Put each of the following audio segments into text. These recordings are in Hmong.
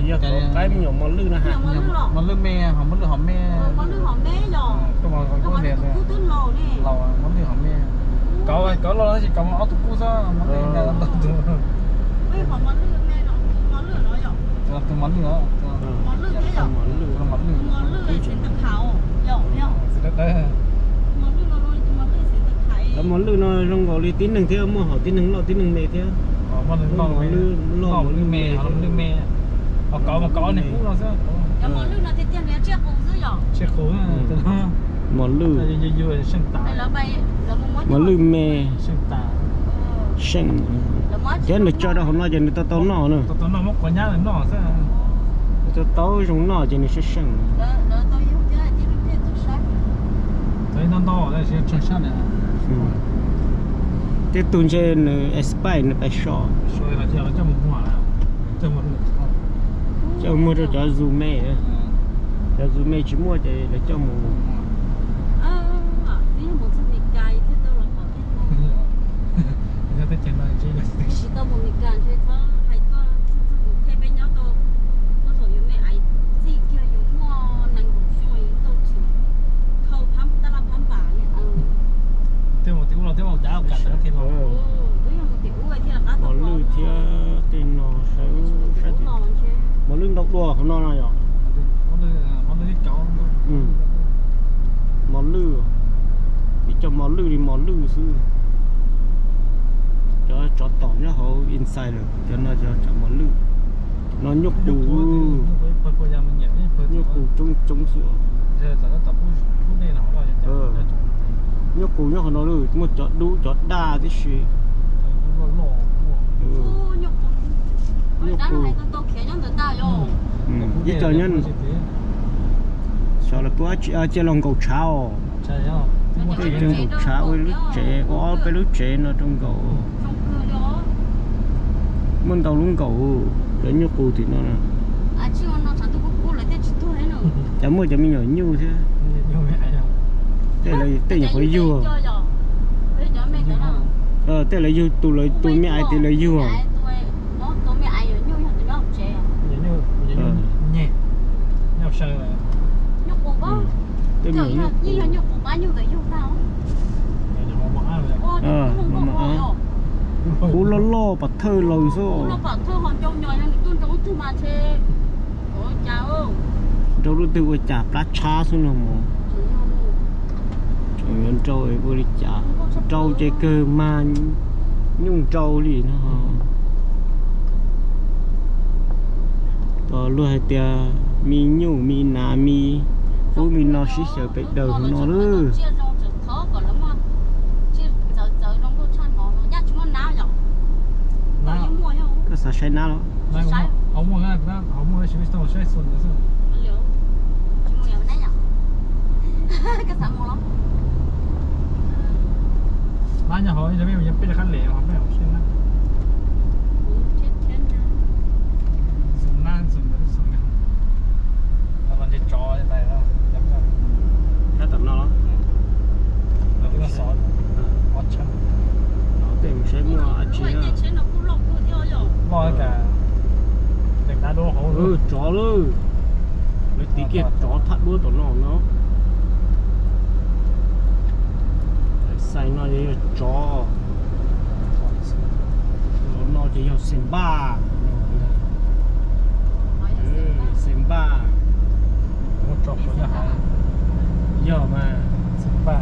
Yog cov qaib me nyuam mos lwj no ha. Mos lwj me, hom mos lwj hom me. Koj mos koj niam laus, mos lwj hom me. Kauv, kauv los tab sis kauv mos ob tug kub xwb, mos lwj ntau tus. Tus mos lwj os, tus mos lwj. Cov mos lwj no zoo nkaus li tib neeg thiab, muaj hom tib neeg loj tib neeg me thiab. Mos lwj loj, mos lwj me, mos lwj me. Kauv, kauv niag kub no xwb. Mos lwj, mos lwj me. Seej. Thiab nws tso rau hauv no ces nws tau tau noj na. Nws tau tau zoo noj ces nws seej seej. Tej tug ntshe nws expire nws pais so. Coj muag rau cov zoo me. Cov zoo me tsis muaj ces lawv coj mus. Tsis tau mus Meskas ntshe txhob hais tuaj, txhob mus thiab, peb nyob tau, koj thaum yus me aiv txij kiag yus muaj nees nkaum xyoo yus tau tsis khau phab tab laj phab npas li. Twb yog mus tim ub los twb mus cav kam tau thiaj los. Twb yog mus tim ub thiaj rov qab tau. Mos lwj thiab tej no sawv sab tim. Mos lwj ntau dua hauv no no yom. Mos lwj, ib co mos lwj li mos lwj xwb. Cov tsov tom nyob hauv inside lawm, cov no cov tsov mos lwj. No nyuj qus, nyuj qus coob coob xwb. Nyuj qus nyob qhov no lawm, muaj cov dub cov daj tib si. Nyuj qus. Ib co nyob, xyov lawv pub cia los nkaum tshav os. Tej cia nkaum tshav ua lub tsev, ua ob peb lub tsev no rau nkaum. Muaj ntau lub nkaum, cov nyuj qus tim no. Cov muaj cov me nyuam nyuj thiab. Tej nyuam qhuav yug. Tej lawv yug tus, lawv tus me aiv tim lawv yug. Tej me nyuam nyuj. Kub loj loj pov thawj laus xwb. Nraug lub twg ua cas plab tshab xwb no mus. Tseem yuav nrau ua li cas? Nrau ces kawg mag nyuj nrau li no. Luag hais tias me nyuj me nas me ub me no sib xyaw pes daws hauv no lawm. Koj xav saib nab los? Sab tom no los? Tej mus saib muaj dab tsi na. Tsov lawm. Lawv tiv kiag tsov thaj duab tom no no. Xais no ces yog tsov. Tom no ces yog xeem npaj. Xeem npaj. Yog mas. Xeem npaj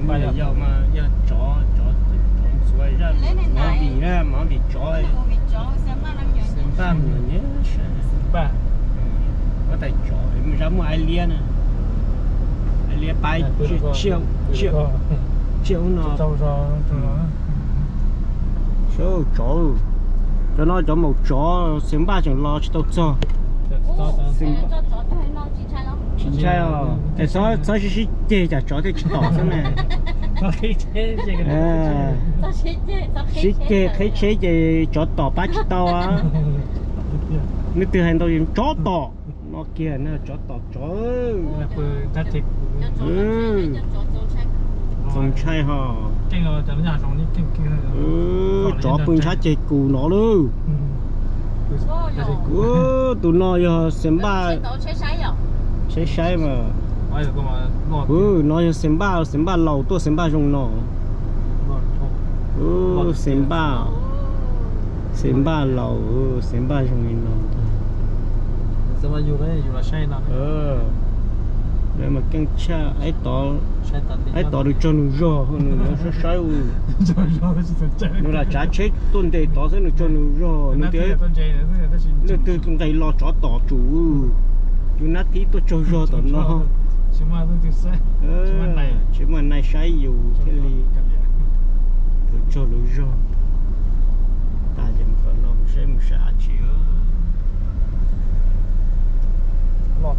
mas yog mas yog tsov, tsov, tsov ntxuav zaj movie na, movie tsov. Xeem npaj me nyuam nyiam. Xeem npaj. Huab tais tsov, zaj muaj aib liab na. Aib liab pab tsiaj ub no. Saib tsov, cov no cov maum tsov, xeem npaj tseem los tsis tau txog. Tsis ntshai os, es txhob sib sib ceg cas tsov thiaj tsis tom xwb ne. Sib ceg qhib tsheb ces tsov tom pab tsis tau. Leej twg hais ntau tsov tom no kiag na, tsov tom tsov. Txaus ntshai ho. Tsov pw ntshab ceg kus no lawm. Tus no yog xeem npaj, saib saib mas. No yog xeem npaj, xeem npaj laus tuaj, xeem npaj zoo no. Xeem npaj, xeem npaj laus, xeem npaj zoo li no. Lawv mas keej tshaj, ib tod nws tsaug nws zog, nws saib saib u. Nws lam tsav tsheb tuaj nres tod xwb nws tsaug nws zog, nws tias leej twg nqes los tsov tom tsum, yus nab thib tuaj tsaug zog tom no. Tsis muaj nai saib yus thiaj li tsaug lawv zog. Tas ces mus kom no mus saib mus saib dab tsi. Ua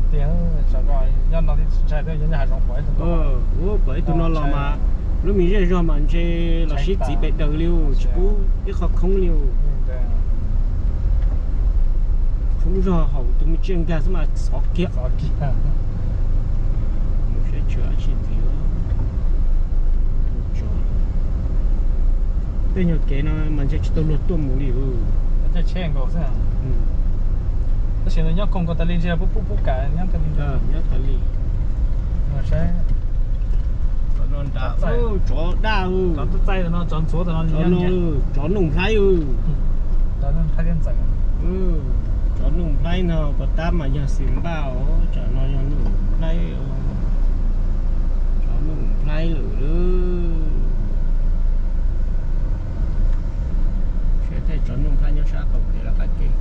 kom ib tug no los mas lub me zej zog mas ntshe los sib txiv pes daws li, tsis pub ib qho khoob li. Khoob zog haum tus me tsiaj nkag xwb mas xov kiag. Mus saib tshwm dab tsi ntxiv. Tej nyuag kev no mas ntshe tsis tau luag tuaj mus li. Tab sis nws nyob koog ko tas li ntshe pub pub pub kam nyob tas li. Nyob tas li. Saib, tsov daj, tsov ntxuav, tsov nuj nplaib. Tsov nuj nplaib no puas tab mas yog xeem npaj os, tsam no yog nuj nplaib. Tsov nuj nplaib lawm. Tej tsov nuj nplaib nyob sab qaum kev los qab kev.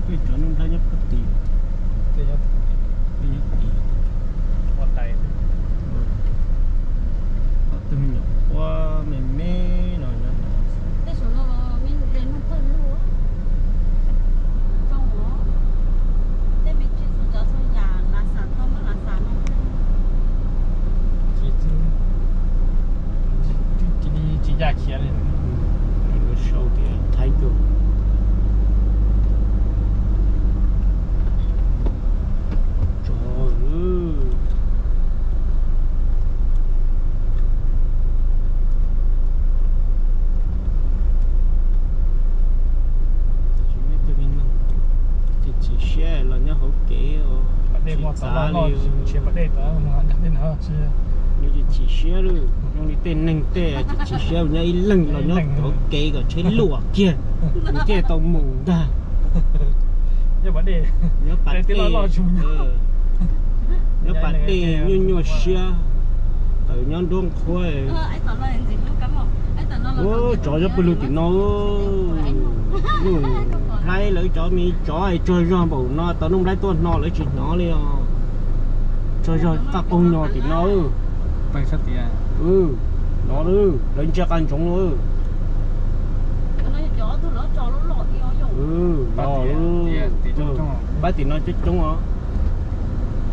Tej tsov nuj nplaib nyob puag tim, tej nyob tim, ua dais, ob tug me nyuam quab me me no nyob no. Tsis ya khiav li. Sau tias thaib kawg. Tsov. Chim chim siab los nyob hauv kev, tsis txav li. Nws chim chim siab lawm, zoo li tej neeg tej chim chim siab nyob ib leeg los nyob hauv kev kom tsheb luam kiag, nws thiaj tau mus ntag. Nyob pas dej, nyob pas dej nyuaj nyuaj siab, tawm nyob nruab nqhuab. Tsov nyob pawg lug tim no. Nuj nplaib lawv cov me tsov tsaug zog npaum no tau nuj nplaib tuaj hno lawv tsis hnov li os. Tsaug zog qaj qoog nyos tim no. No lawv ntsia qas ntsoov lawm. Pab tim no coob coob os.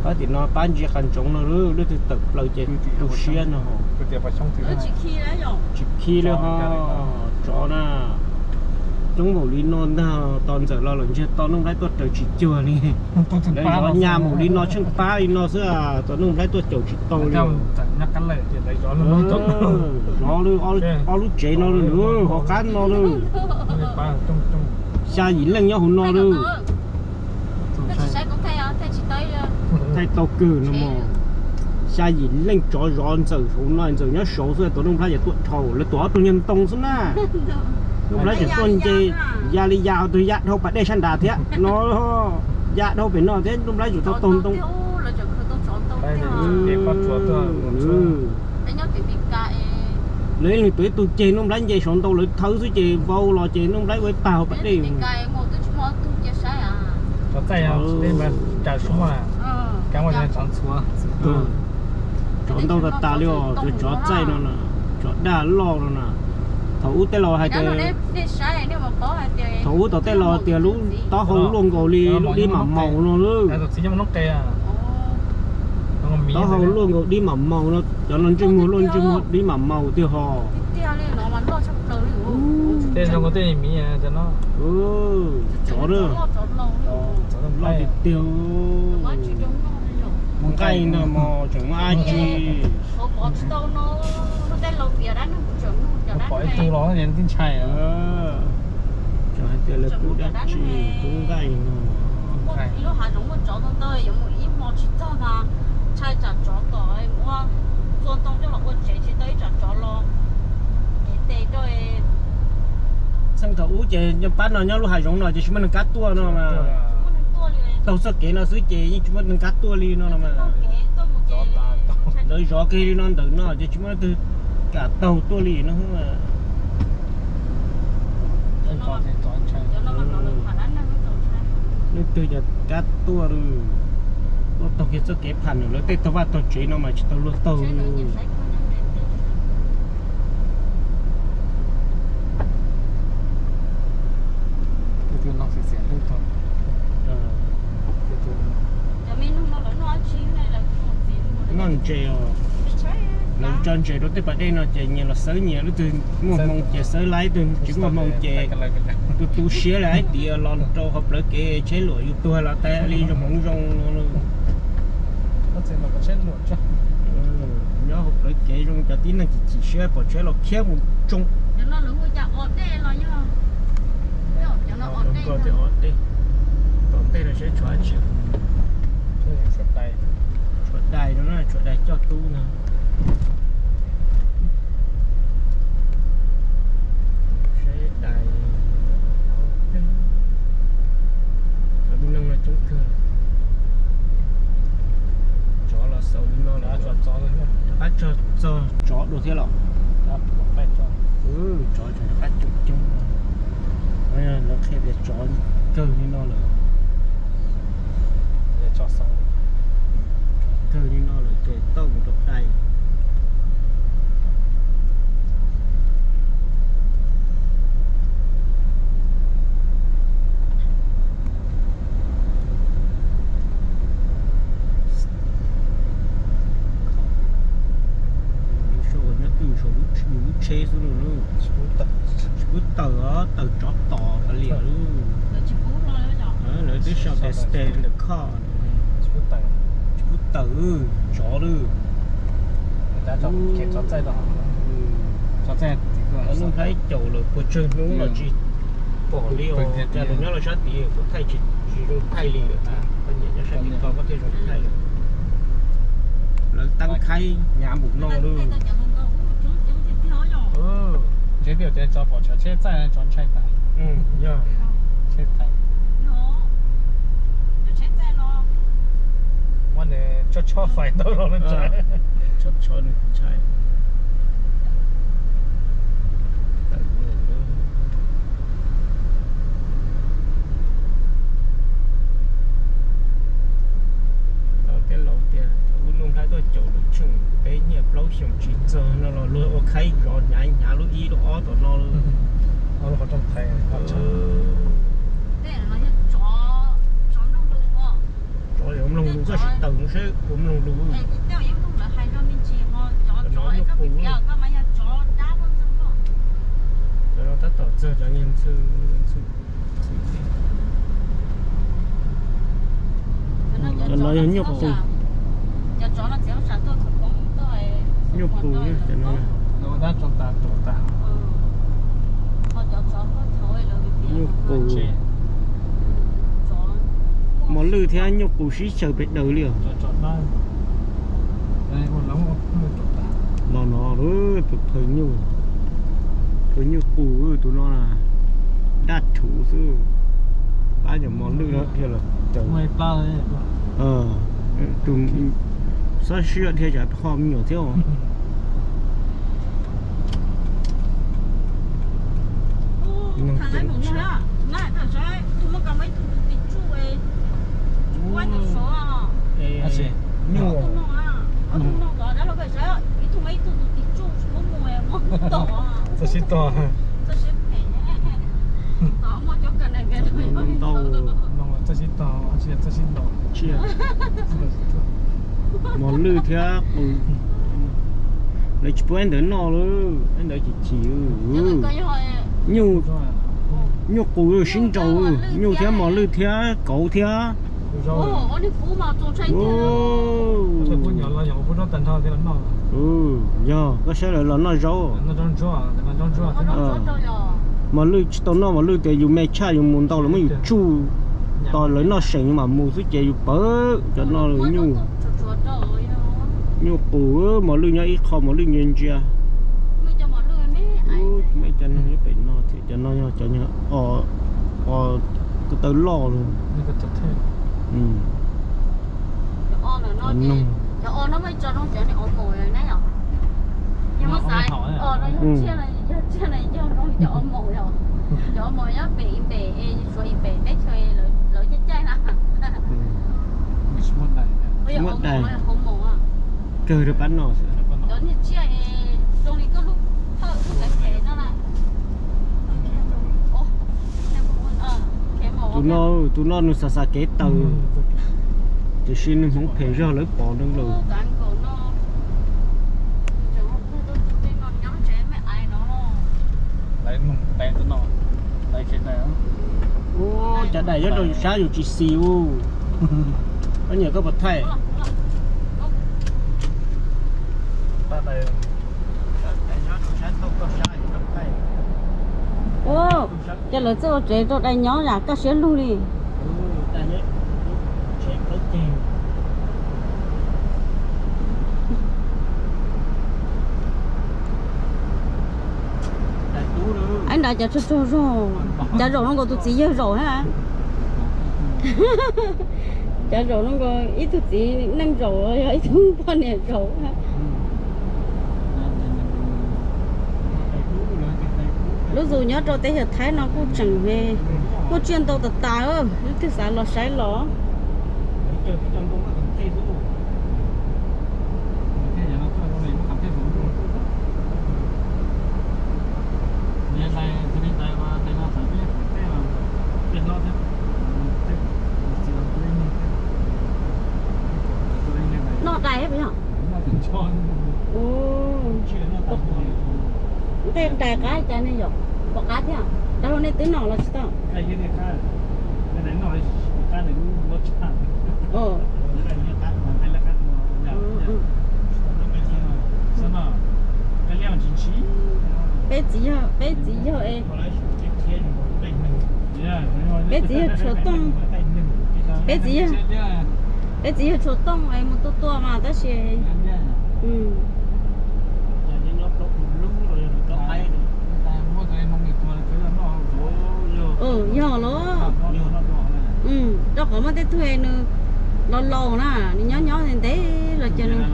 Pab tim no pab ntsia qas ntsoov no, leej twg tawm plaws ces tu siab no. Tsis khi li ho. Tsov na, coob npaum li no ntag, tos ntxawm los lawm ntshe tau nuj nplaib tuaj raws tsis cuag li. Lawv zov nyas npaum li no tsheej pab li no xwb, tau nuj nplaib tuaj caum tsis tau li. Zov lawm ob lub tsev no lawm, hauv qab no lawm. Xya yim leej nyob hauv no lawm. Thaij tau kawg no mog. Xya yim leej tsov zov ntxawm hauv no, ntxawm nyob saud xwb, tuam nuj nplhaib ces tuaj dhau, lawv tuam ob tug nyuag ntoo xwb na. Nuj nplhaib tseem tuaj nce, ya li ya tug ya dhau pas dej sab nrad thiab no, ya dhau pem no thiab, nuj nplhaib tseem tau taug ntoo. Lawv ib leeg tuam ib tug ceg, nuj nplhaib nce saud ntau lawv thawb xwb ces vau los ces nuj nplhaib ua ib pag hauv pas dej. Tsov ntau tas tas li os, cov tsov txaij no na, tsov daj loj no na. Thaum ub tej laus hais tias, thaum ub tom tej laus tias lub taub hau luaj nkaus li lub dib mam maus no lawm. Taub hau luaj nkaus dib mam maus no, cov no ntsej muag luaj ntsej muag dib mam maus tiag ho. Tsov na, tiag. Nqaij no mas tseem muaj dab tsi. Pom ib tug los ntshai. Tseem hais tias lawv pub dab tsi, pub nqaij no. Lub hav zoov muaj tsov ntau ntau, yuav mus ib hmo tsis txog mas ntshai tsam tsov tom ua txua ntoo coj los ua tsev tsis tau ib tsam tsov los kev tes rau. Txheej thaum ub ces nyob pab no nyob lub hav zoov no ces tsis muaj neeg kam tuaj no mas. Taug txoj kev no xwb ces yeej tsis muaj neeg kam tuaj li no los mas. Lawv zov kiag li no ntawm no ces tsis muaj leej twg kam taug tuaj li no. Leej twg cov kab tuaj, tuaj taug kiag txoj kev pham lawv tej taug vaj taug tsev no mas tsis tau luag taug. Noj ntses os. Lawv tso ntses rau tej pas dej no ces nyias los xawb nyias, leej twg muaj hmoo ces xawb laib, leej twg tsis muaj hmoo ces tu tu siab li hais tias los rau hauv plawv kev tsheb luam yus tuag los tas li zoo hmoov zoo no. Nyob hauv plawv kev zoo cov tib neeg chim chim siab pom tsheb los khiab mus tsoo. Tom ntej no seb tshuav dais, tshuav dais no na, tshuav dais coj tub no. Seb dais, cov me noog no coob kawg. Tsov los xaus li no lawm, rov qab tso txog tsov dua thiab los? Tsov tseem rov qab coob coob. Lawv qhia tias tsov kawg li no lawm. Kawg li no lawm ces tau mus rau dais. Nyob twj ywm saum lub tsheb xwb lauj. Tsis pub tawm os, tawm tsov tom tas li lawm. Lawv twb sau tias stay in the car. Tsis pub tawm, tsov lawm. Nuj Nplhaib caum lawm puas tsawg hnub los tsis pom li os. Cas lawv nyob rau sab tid kuv thaij tsis zoo thaij li lawm. Koj nyiam nyob sab tid ko koj thiaj zoo thaij lawm. Lawv tab khaib hnyav npaum no lawm. Ntshe tej cov tsov pom tsov tsheb txaij tsov ntshai tas. Yog. Muab nws tsho tsho fais ntau los ntshai. Tsho tsho nws ntshai. Tau tej laus tias thaum ub Nuj Nplhaib tuaj caum lawm tsheej peb nyiaj plaub xyoos tsis txog no los luag ua khaib zov hnyav hnyav lub ib lub ob tom no. Tsov mloog lus koj sim tawm mus seb puas mloog lus. Cov no nyuj qus. Cov no tab tom txog cov niag ntxhw, ntxhw. Cov no yog nyuj qus. Nyuj qus cov no. Nyuj qus. Mos lwj thiab nyuj qus sib xyaw pes daws li os. No no, tus phaw nyuj, phaw nyuj qus tus no na, daj rhuv xwb. Pab cov mos lwj no dhia los caws. Tus xob siab dhia tsam ho me nyuam thiab. Nyuj. Txog sib tog. Ntau. Txog sib tog, txog sib tog. Mos lwj thiab qus. Lawv tsis pub ib ntawd noj lawm, ib ntawd chim chim. Nyuj, nyuj qus sib nraus, nyuj thiab mos lwj thiab kauv thiab. Yog, koj saib lawv los noj zaub. Mos lwj tsis tau noj, mos lwj tias yus me tshaj yus mus ntau los muab yus tsuj tos lawv noj seem yus mam mus xwb ces yus pawv cov no nyuj, nyuj qus, mos lwj nyob ib qho mos lwj ntsia ntsia. Ub, cov no nyob pem no thiab, cov no yog cov nyuag o, o ko taw loj lawm. Muab dais, kawg rau pab no xwb. Tus no, tus no nws xav xav kev taws, tiam sis nws hmoov phem zog lawv pom nws lawm. Ub, cov dais nyob rau sab yus tsis xis ub. Koj nyiam koj puas thaij? Ub, ces lawv txawj ua tsev rau dais nyob yam kaj siab lug li. Ab, nrad cov tsaug tsaug zog, cov zaum no nkaus tus txiv yawg zaum na. Cov zaum no nkaus ib tug txiv neej zaum, yog ib tug poj niam zaum. Lub zos nyob rau teb chaws Thaib no kuj tseem muaj tsiaj ntau tas tas, leej twg xav los saib los. Noj dais puas yog? Ntej dais qab cas ne yom? Pom qab thiab, rau nej twb noj los tsis tau? Peb txiv yawg, peb txiv yawg es, peb txiv yawg tshuav tooj, peb txiv yawg, peb txiv yawg tshuav tooj es mus tua tua mas tab sis yog los. Rau qhov muaj tej tug nws los laus na, nws nyob nyob ntev los ces nws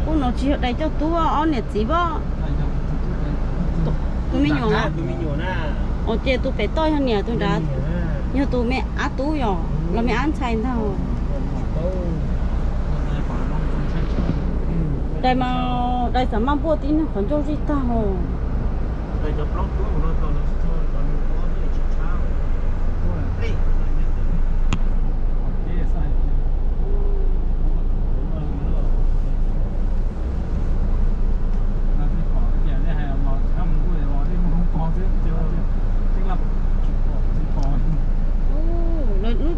Ub, no tsis yog dais coj tub, ob niam txiv pab. Tus me nyuam, ua ces tus pem toj yog niam, tus nrad yog tus me ab tub yom, los me ab ntxhais ntag. Dais mas, dais xav maj npuaj tib neeg qhov ncauj zij tag os.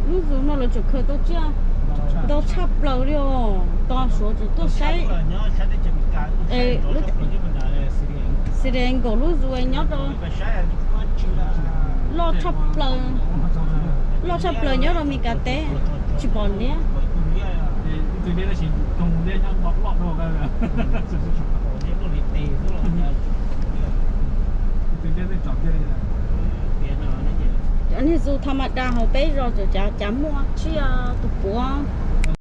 Lub zos no lawv tseem khaws tau tsiaj ntau tshaj plaws li os, tos Suav tseem tuaj saib. Xws li nkaus lub zos nyob rau loj tshaj plaws, loj tshaj plaws nyob rau Mes Kas teb, tsis pom liab. Cov niag zos tha ma da hauv peb zos txawm cav muaj tsiaj tus puav.